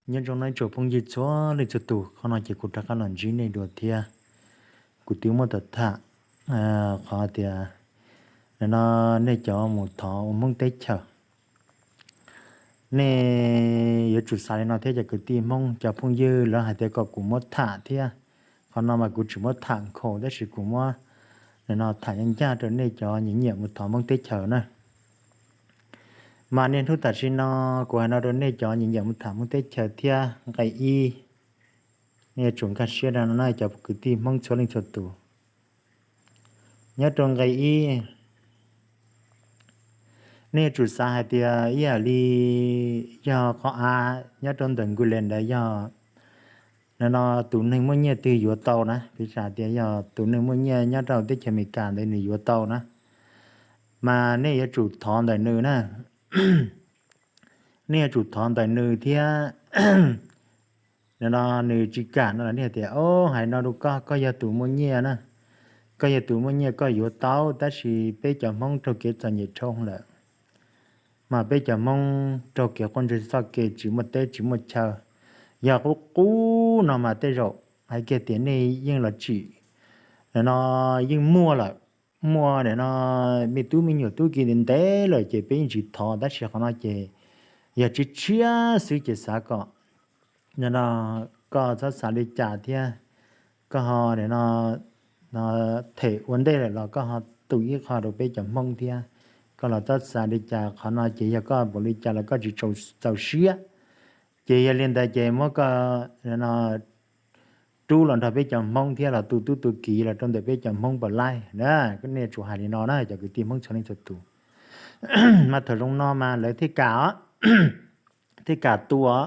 Nyob zoo no ib tsoom phooj ywg txhua leej txhua tus, qhov no ces kuv rov qab los ntsib nej dua thiab. Kuv twb muab tham tham qhov tias, nim no nej cov mus thov ua Hmoob teb chaws, nej yuav tsum xav li no thiab cov kwv tij Hmoob, cov phooj ywg lawv hais tias kom kuv muab tham thiab. Qhov no mas kuv tsis muab tham nkhaus tab sis kuv muab nim no tham ncaj ncaj rau nej cov nyiam nyiam mus thov Hmoob teb chaws na. Mas niaj hnub tam sim no kuv hais no rau nej cov nyiam nyiam mus thov Hmoob teb chaws thiab. Nqe ib, nej yuav tsum nkag siab rau no na cov kwv tij Hmoob txhua leej txhua tus. Nyob rau nqe ib, nej yuav tsum xav hais tias ib yam li yog qhov av nyob rau ntawm Nkwj Len ntawd yog, nim no tus neeg muaj nyiaj twg yuav tau na, piv xam tias yog tus neeg muaj nyiaj nyob rau teb chaws Amelikas ntawd nws yuav tau na, mas nej yuav tsum thov ntawm nws na. Nej yuav tsum thov ntawm nws thiab. Nim no nws tsis kam no los nej hais tias, o, hais no rau koj, koj yog tus muaj nyiaj na, koj yog tus muaj nyiaj koj yuav tau, tab sis peb cov Hmoob raug kev txom nyem dhau lawm, mas peb cov Hmoob raug kev quaj ntsuag txoj kev tsis muaj teb tsis muaj chaw. Yog qub qub no mas tej zaum hais kiag tias nej yeej los tsim, nim no yeej muaj lawm, muaj nim no me tub me nyuam tub ki ntev ntev lawm ces peb yeej tsis thov, tab sis qhov no ces yog tshiab tshiab xwb ces xav kom, nim no koj txhob xav li cas thiab, koj ho nim no them ua ntej lawm los koj ho tu ib qho rau peb cov Hmoob thiab. Koj los txhob xav li cas, qhov no ces yog koj npaum li cas los koj tsis txaus siab. Ces yog li ntawd ces muab koj rub los nrog peb cov Hmoob thiab los tu tub tu kiv los rau ntawm peb cov Hmoob puas laij na. Nej yuav tsum hais li no na cov kwv tij Hmoob txhua leej txhua tus. Mas thaum zoo no mas lawv thiaj kam os, thiaj kam tu os.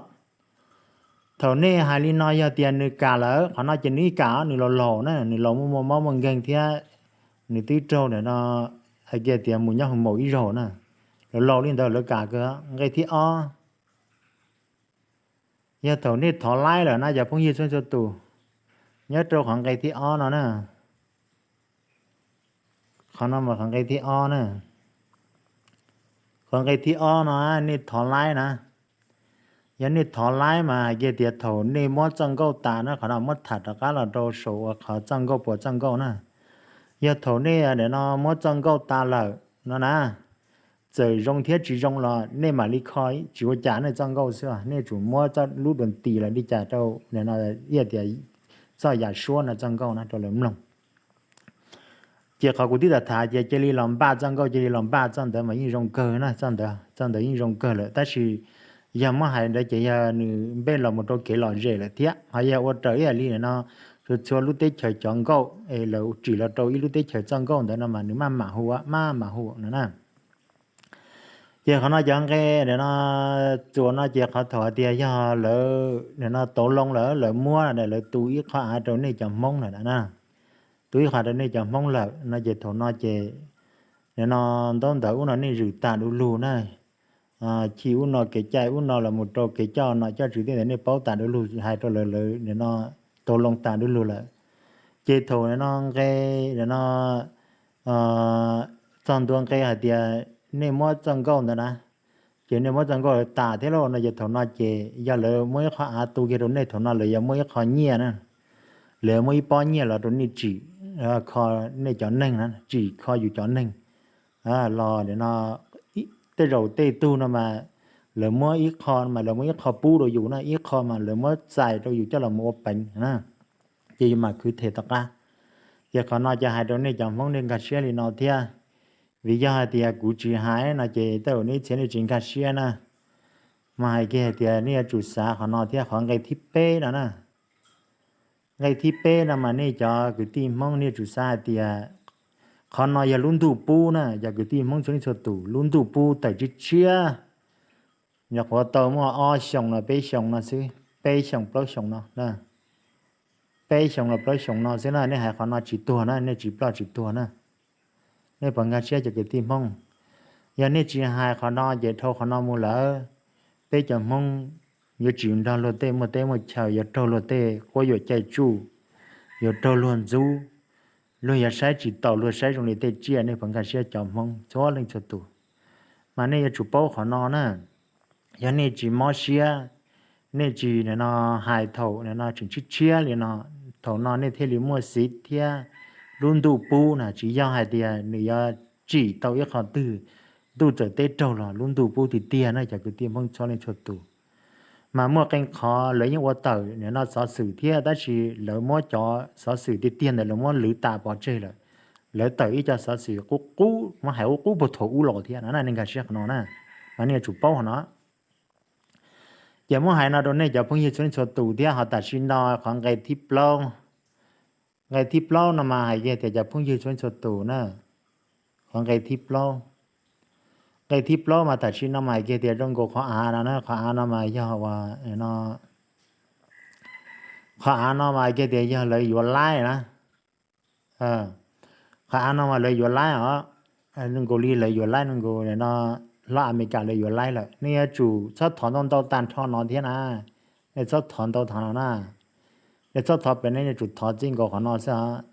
Thaum nej hais li no yog tias nws kam lawm, qhov no ces nws ib kam, nws laus laus na, nws laus muaj muaj mob muaj nkeeg thiab, nws twb raug nim no hais kiag tias mus nyob hoo maum ib zaug na, laus laus li ntawd lawv kam kawg. Nqe thib ob, yog thaum nej thov laib lawm na cov phooj ywg txhua txhua tus, nyob rau qhov nqe thib ob no na, qhov no mas qhov nqe thib ob na, qhov nqe thib ob no nej thov laib na. Yog nej thov laib mas hais kiag tias thaum nej muab txoj nkauj tas na, qhov no muab tham rov qab los rau saum uas qhov txoj nkauj puas txoj nkauj na. Yog thaum nej nim no muab txoj nkauj tas lawm no na, txawm zoo thiab tsis zoo los nej mam li kho, tsis ua cas, nej txoj nkauj xwb, nej tsum muab lub dua ntis los li cas rau nim no, ib tias txoj yam suab no txoj nkauj no rau lawv mloog. Ces qhov kuv twb tham tham ces cia li los npaj txoj nkauj, cia li los npaj txoj ntawd mas yeej zoo kawg na, txoj ntawd yeej zoo kawg lawm, tab sis yog muab hais ntawd ces yog nws npej los mus rau kev lom zem lawm thiab. Ho yog ua raws ib yam li no, txhua txhua lub teb chaws cov nkauj es lawv tsim los rau ib lub teb chaws txoj nkauj ntawd no mas nws maj mam hu, maj mam hu no na. Ces qhov no cov nqe nim no txuas no ces qhov thaum hais tias yog lawv nim no tau loo lawm, lawv muab, lawv tu ib qho av rau nej cov Hmoob lawm na, tu ib qho rau nej cov Hmoob lawm no ces thaum no ces nim no ntaub ntawv ub no nej zwm tag du lug na. Chim ub no kev cai ub no los mus rau kev coj nom coj tswv tej ntawd nej paub tas du lug, hais rau lawv, lawv nim no tau loo tas du lug lawm. Ces thaum nim no nqe nim no txog ntua nqe hais tias nej muab txoj nkauj ntawd na, ces nej muab txoj nkauj lawv tas thiab lauj no ces thaum no ces yog lawv muab ib qho av tu kiag rau nej, thaum no lawv yuav muab ib qho nyiaj na, lawv muab ib pob nyiaj los rau nej tsim kho nej cov neeg na, tsim kho yus cov neeg los nim no tej zaum tej tug no mas lawv muab ib qho mas lawv muab ib qho pub rau yus na, ib qho mas lawv muab txais rau yus coj los mus ua peev na, ces yus mam khwv them tom qab. Ces qhov no ces hais rau nej cov Hmoob nej nkag siab li no thiab, vim yog hais tias kuv tsis hais no ces tej zaum nej txhia nej tsis nkag siab na. Mas hais kiag hais tias nej yuav tsum xav qhov no thiab. Qhov nqe thib peb no na, nqe thib peb no mas nej cov kwv tij Hmoob nej yuav tsum xav hais tias qhov no yog lub ntuj pub na, cov kwv tij Hmoob txhua leej txhua tus, lub ntuj pub tawm tshiab tshiab. Nyuam qhuav tau muaj ob xyoos los peb xyoos no xwb, peb xyoos plaub xyoos no, peb xyoos los plaub xyoos no xwb na, nej hais qhov no tsis tuag na, nej tsis ploj tsis tuag na. Nej puas nkag siab cov kwv tij Hmoob? Yog nej tsis hais qhov no ces dhau qhov no mus lawm, peb cov Hmoob yuav tsis nrog luag tej muaj teb muaj chaw, yuav raug luag tej quab yuam caij tsuj, yuav raug luag ntxub, luag yuav saib tsis taus, luag saib zoo li tej tsiaj. Nej puas nkag siab cov Hmoob txhua leej txhua tus? Mas nej yuav tsum paub qhov no na. Yog nej tsis mob siab, Nej tsis nim no hais thaum nim no tseem tshiab tshiab li no, thaum no nej thiaj li muaj xiv thiab lub ntuj pub na, tsis yog hais tias nws yuav tsim tau ib qho twg, ntuj txawm teb raug los lub ntuj pub tiag tiag na cov kwv tij Hmoob txhua leej txhua tus. Mas muaj qee qhov lawv yeej ua tawm nim no xov xwm thiab, tab sis lawv muab cov xov xwm tiag tiag ntawd lawv muab lwv tas pov tseg lawm. Lawv tawm ib co xov xwm qub qub, muab hais qub qub puag thaum ub los thiab no na, nej nkag siab qhov no na, mas nej yuav tsum paub qhov no. Ces muab hais no rau nej cov phooj ywg txhua leej txhua tus thiab, ho tam sim no qhov nqe thib plaub, nqe thib plaub no mas hais kiag tias cov phooj ywg txhua leej txhua tus na, qhov nqe thib plaub, nqe thib plaub mas tam sim no mas hais kiag tias zoo nkaus qhov av no na, qhov av no mas yog ua, qhov av no mas hais kiag tias yog lawv yuav laib na. Qhov av no mas lawv yuav laib os, zoo nkaus li lawv yuav laib, zoo nkaus no hlob Amelikas lawv yuav laib lawm. Nej yuav tsum txhob thov ntau ntau tag nrho no thiab na. Nej txhob thov ntau tag no na. Nej txhob thov pem, nej yuav tsum thov txij nkaus qhov no xwb os.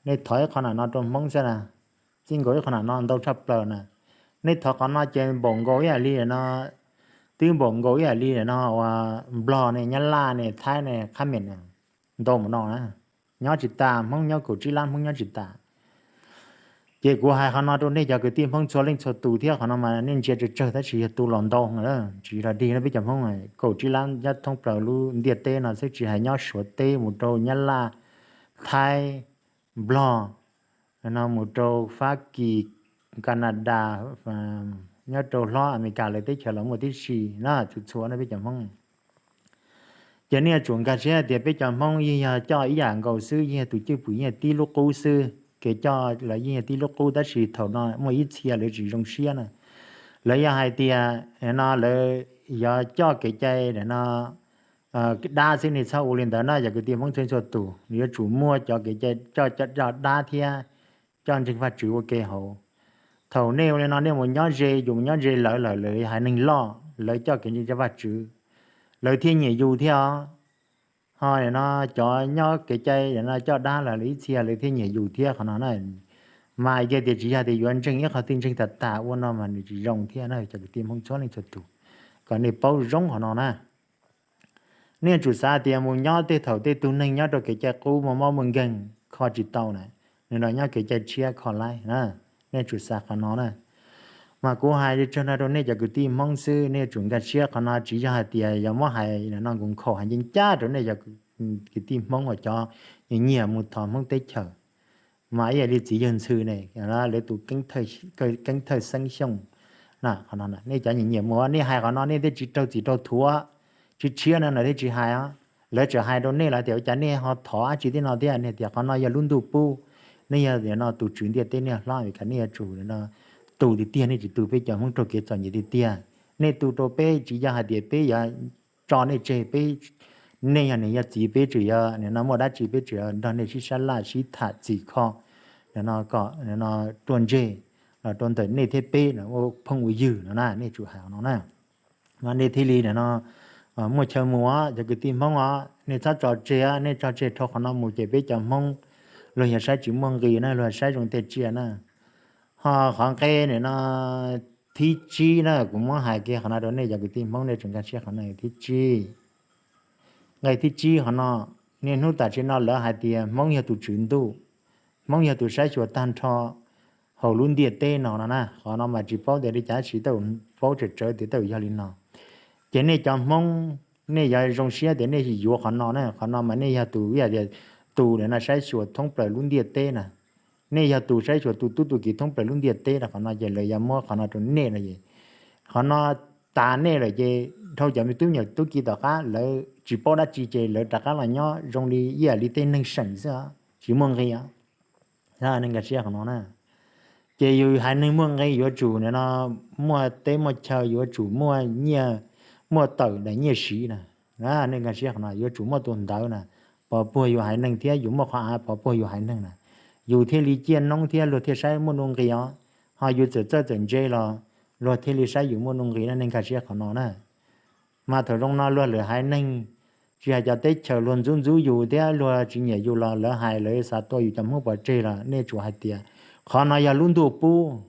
Nej thov ib qho nam no rau Hmoob xwb na, txij nkaus ib qho nam no ntau tshaj plaws na. Nej thov qhov no ces npaum nkaus ib yam li no, twb npaum nkaus ib yam li no ua Nplog ne, Nyab Laj ne, Thaib ne, Qhab Mem ne, ntau mus no na, nyob tsis tas, Hmoob nyob kaum tsib lab Hmoob nyob tsis tas. Ces kuv hais qhov no rau nej cov kwv tij Hmoob txhua leej txhua tus thiab, qhov no mas nej ntsia tsawg tsawg tab sis yog tu los ntau, tsis los dig no peb cov Hmoob. Kaum tsib lab nyob thoob plaws lub ntiaj teb no xwb, tsis hais nyob Suav teb mus rau Nyab Laj, Thaib, Nplog, no mus rau Fab Kis, Kanadas, nyob rau hlob Amelikas lawv teb chaws los muaj tib si na, txhua txhua no peb cov Hmoob. Ces nej yuav tsum nkag siab tias peb cov Hmoob yeej yog coj ib yam nkaus xwb, yeej yog tus cwj pwm yeej tib lub qub xwb, kev coj los yeej yog tib lub qub, tab sis thaum no muaj ib txhia lawv tsis zoo siab na. Lawv yog hais tias no lawv yuav coj kev cai no dab xwb, nej txhob ua li ntawd na cov kwv tij Hmoob txhua txhua tus. Nws yuav tsum muaj cov kev cai coj coj dab thiab coj ntseeg Vajtswv ua ke hauv. Thaum nej ua li no nej mus nyob ze, yus mus nyob ze lawv lawm, lawv haiv neeg loj, lawv coj kev ntseeg Vajtswv, lawv thiaj nyiam yus thiab os. Ho no cov nyob kev cai no coj dab los lawv ib txhia lawv thiaj nyiam yus thiab qhov no na. Mas kiag tias tsis yog tias yuav ntseeg ib qho twg ntseeg tas tas ua no mas nws tsis zoo thiab na cov kwv tij Hmoob txhua leej txhua tus, kom nej paub zoo qhov no na. Nej yuav tsum xav tias mus nyob tej thaum tej tug neeg nyob rau kev cai qub muaj mob muaj nkeeg kho tsis tau na, nws los nyob kev cai tshiab kho laib na. Nej yuav tsum xav qhov no na. Mas kuv hais tsawg no rau nej cov kwv tij Hmoob xwb, nej yuav tsum nkag siab qhov no, tsis yog hais tias yog muab hais no nkaus nkhaus hais ncaj ncaj rau nej cov kwv tij Hmoob uas cov nyiam nyiam mus thov Hmoob teb chaws. Mas ib yam li txiv yawg ntxhw ne, lawv tus Keeb Thawj Xeeb Xyooj, qhov no nej cov nyiam nyiam mus, nej hais qhov no nej thiaj tsis raug txim raug thuam, tsis tshiab no lawv thiaj tsis hais os. Lawv tseem hais rau nej lawm tias ua cas nej ho thov dab tsi tej no thiab, nej tias qhov no yog lub ntuj pub, nej yog no tus tswv ntiaj teb nej hlob, nej yuav tsum tu tiag tiag, nej tsis tu peb cov Hmoob raug kev txom nyem tiag tiag. Nej tu rau peb tsis yog hais tias peb yuav tso nej tseg, peb, nej yog niam yog txiv peb tseem yuav no muaj dab tsi peb tseem yuav nrog nej sib sab laj sib tham txim kho, no kom no ruaj ntseg los rau ntawm nej thiab peb ua phooj ua ywg no na, nej tsum hais no na. Mas nej thiaj li no muaj chaw mus os cov kwv tij Hmoob os, nej txhob tso tseg, nej tso tseg dhau qhov no mus ces peb cov Hmoob luag yog saib tsis muaj nqis na, luag saib zoo tej tsiaj na. Ho qhov nqe no thib tsib na, kuv muab hais kiag qhov no rau nej cov kwv tij Hmoob, nej tsum nkag siab qhov no thib tsib. Nqe thib tsib qhov no, niaj hnub tam sim no lawv hais tias Hmoob yog tus tswv ntuj, Hmoob yog tus saib xyuas tag nrho hauv lub ntiaj teb no no na. Qhov no mas tsis paub tias li cas tab sis tej zaum paub tsawm tsawv tias tej zaum yog li no. Ces nej cov Hmoob nej yuav zoo siab tias nej yuav qhov no na, qhov no mas nej yog tus ib yam tias tus no saib xyuas thoob plaws lub ntiaj teb na. Nej yog tus saib xyuas tus tub tus kiv thoob plaws lub ntiaj teb no, qhov no ces lawv yuav muab qhov no rau nej no es, qhov no tas nej lawm ces dhau cov me tub me nyuam tub kiv tom qab lawv tsis paub dab tsi ces lawv rov qab los nyob zoo li ib yam li tej neeg seem xwb, tsis muaj nqis. Nej nkag siab qhov no na. Ces yus haiv neeg muaj nqis yuav tsum no muaj teb muaj chaw, yuav tsum muaj nyiaj, muaj tawm daim nyiaj siv na. Nej nkag siab qhov no, yuav tsum muaj tus ntawd na, pov puag yus haiv neeg thiab yus muaj qhov av pov puag yus haiv neeg na, yus thiaj li ciaj noob thiab luag thiaj saib muaj nuj nqis os. Ho yus txawm txawj txawm ntse los luag thiaj li saib yus muaj nuj nqis na, nej nkag siab qhov no na. Mas thaum zoo no luag lwm haiv neeg, tsis hais cov teb chaws luag ntxub ntxub yus thiab luag tsis nyiam yus los lawv hais lawv xav tua yus cov Hmoob pov tseg los nej tsum hais tias qhov no yog lub ntuj pub.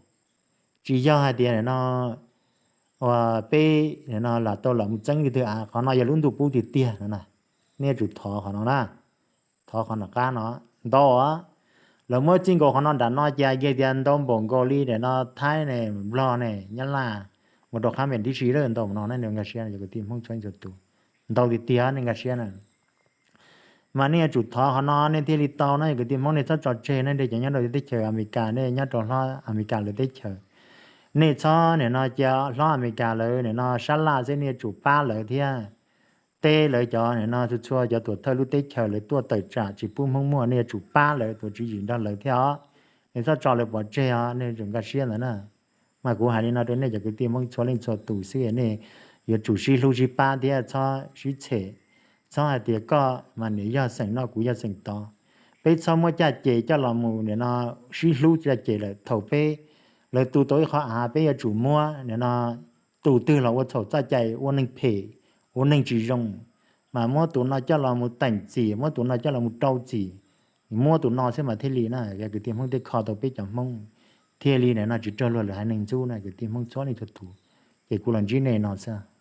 Tsis yog hais tias no uas peb nim no lam tau lam mus txeeb leej twg av, qhov no yog lub ntuj pub tiag tiag no na. Nej yuav tsum thov qhov no na, thov qhov nram qab no ntau. Lawv muab txij nkaus qhov no nram no ces yog tias ntau npaum nkaus li nim no Thaib ne, Nplog ne, Nyab Laj, mus rau qab npem tib si lawm ntau no na. Nej nkag siab, cov kwv tij Hmoob txhua leej txhua tus, ntau tiag tiag nej nkag siab na. Mas nej yuav tsum thov qhov no nej thiaj li tau na. Yog kwv tij Hmoob nej txhob tso tseg, nej cov nyob rau teb chaws Amelikas, nej nyob rau hlob Amelikas lawv teb chaws, nej txhob nim no cia hlob Amelikas lawv nim no sab laj xwb, nej yuav tsum pab lawv thiab. Teb lawv cov nim no txhua txhua cov tuam thawj lub teb chaws lawv tuaj tawm tsam tsis pub Hmoob muaj, nej yuav tsum pab lawv, tuav tswv yim nrog lawv thiab os. Nej txhob tso lawv pov tseg os, nej yuav tsum nkag siab ntawd na. Mas kuv hais li no rau nej cov kwv tij Hmoob txhua leej txhua tus xwb, nej yuav tsum sib hlub sib pab thiab txhob sib txhem, txhob hais tias koj mas nim yog xeem no kuv yog xeem tod. Peb txhob muab caj ces coj los mus nim no sib hlub caj ces lawm. Thaum peb, lawv tu tau ib qho av peb yuav tsum muab nim no tus twg los ua txhaum txoj cai, ua neeg phem, ua neeg tsis zoo, mas muab tus no coj los mus teem txim, muab tus no coj los mus rau txim, muab tus no xwb mas thiaj li na. Yog kwv tij Hmoob thiaj kho tau peb cov Hmoob, thiaj li nim no tsis raug luag lwm haiv neeg ntxub na, kwv tij Hmoob txhua leej txhua tus. Ces kuv los ntsib nej no xwb.